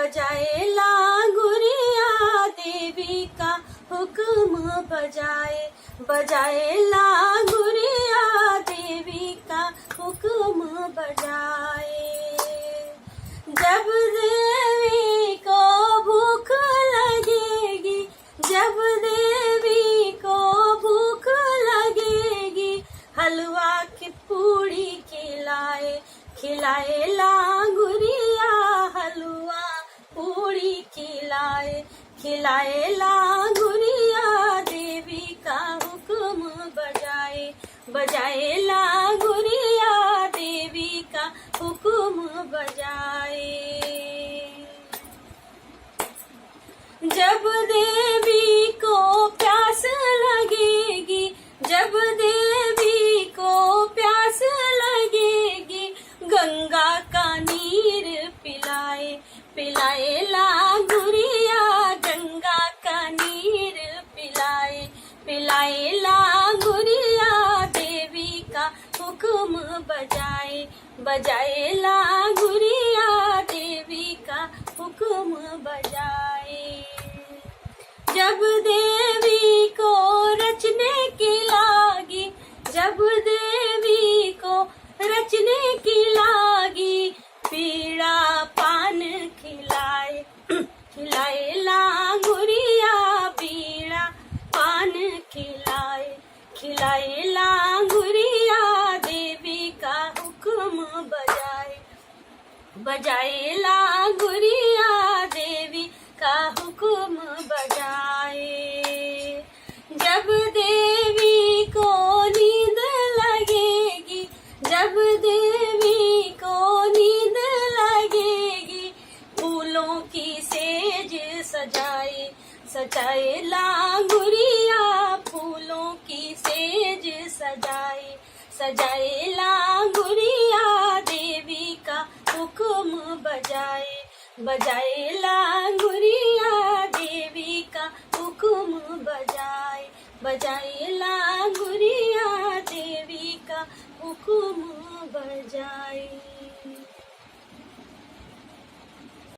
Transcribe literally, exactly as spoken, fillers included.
बजाए लांगुरिया देवी का हुक्म बजाए, बजाए लांगुरिया देवी का हुक्म बजाए। जब देवी को भूख लगेगी, जब देवी को भूख लगेगी, हलवा की पूड़ी खिलाए, खिलाए लांगुरिया हलवा पूड़ी खिलाए, खिलाए लांगुरिया देवी का हुक्म बजाए, बजाए लांगुरिया देवी का हुक्म बजाए। जब देवी को प्यास लगेगी, जब देवी को प्यास लगेगी, गंगा का नीर पिलाए, पिलाए लांगुरिया गंगा का नीर पिलाए, पिलाए लांगुरिया देवी का हुक्म बजाए, बजाए लांगुरिया देवी का हुक्म बजाए। जब देवी को रचने की लागी, जब देवी को रचने की लागी, बीड़ा पान खिलाए, खिलाए लांगुरिया बीड़ा पान खिलाए, खिलाए लांगुरिया देवी का हुक्म बजाए, बजाए लांगुरिया देवी का हुक्म बजाए। जब देवी को नींद लगेगी, जब देवी को नींद लगेगी, फूलों की सेज सजाए, सजाए लांगुरिया फूलों की सेज सजाए, सजाए लांगुरिया देवी का हुक्म बजाए, बजाए लांगुरिया देवी का हुक्म बजाए, बजाए लांगुरिया देवी का हुक्म बजाए।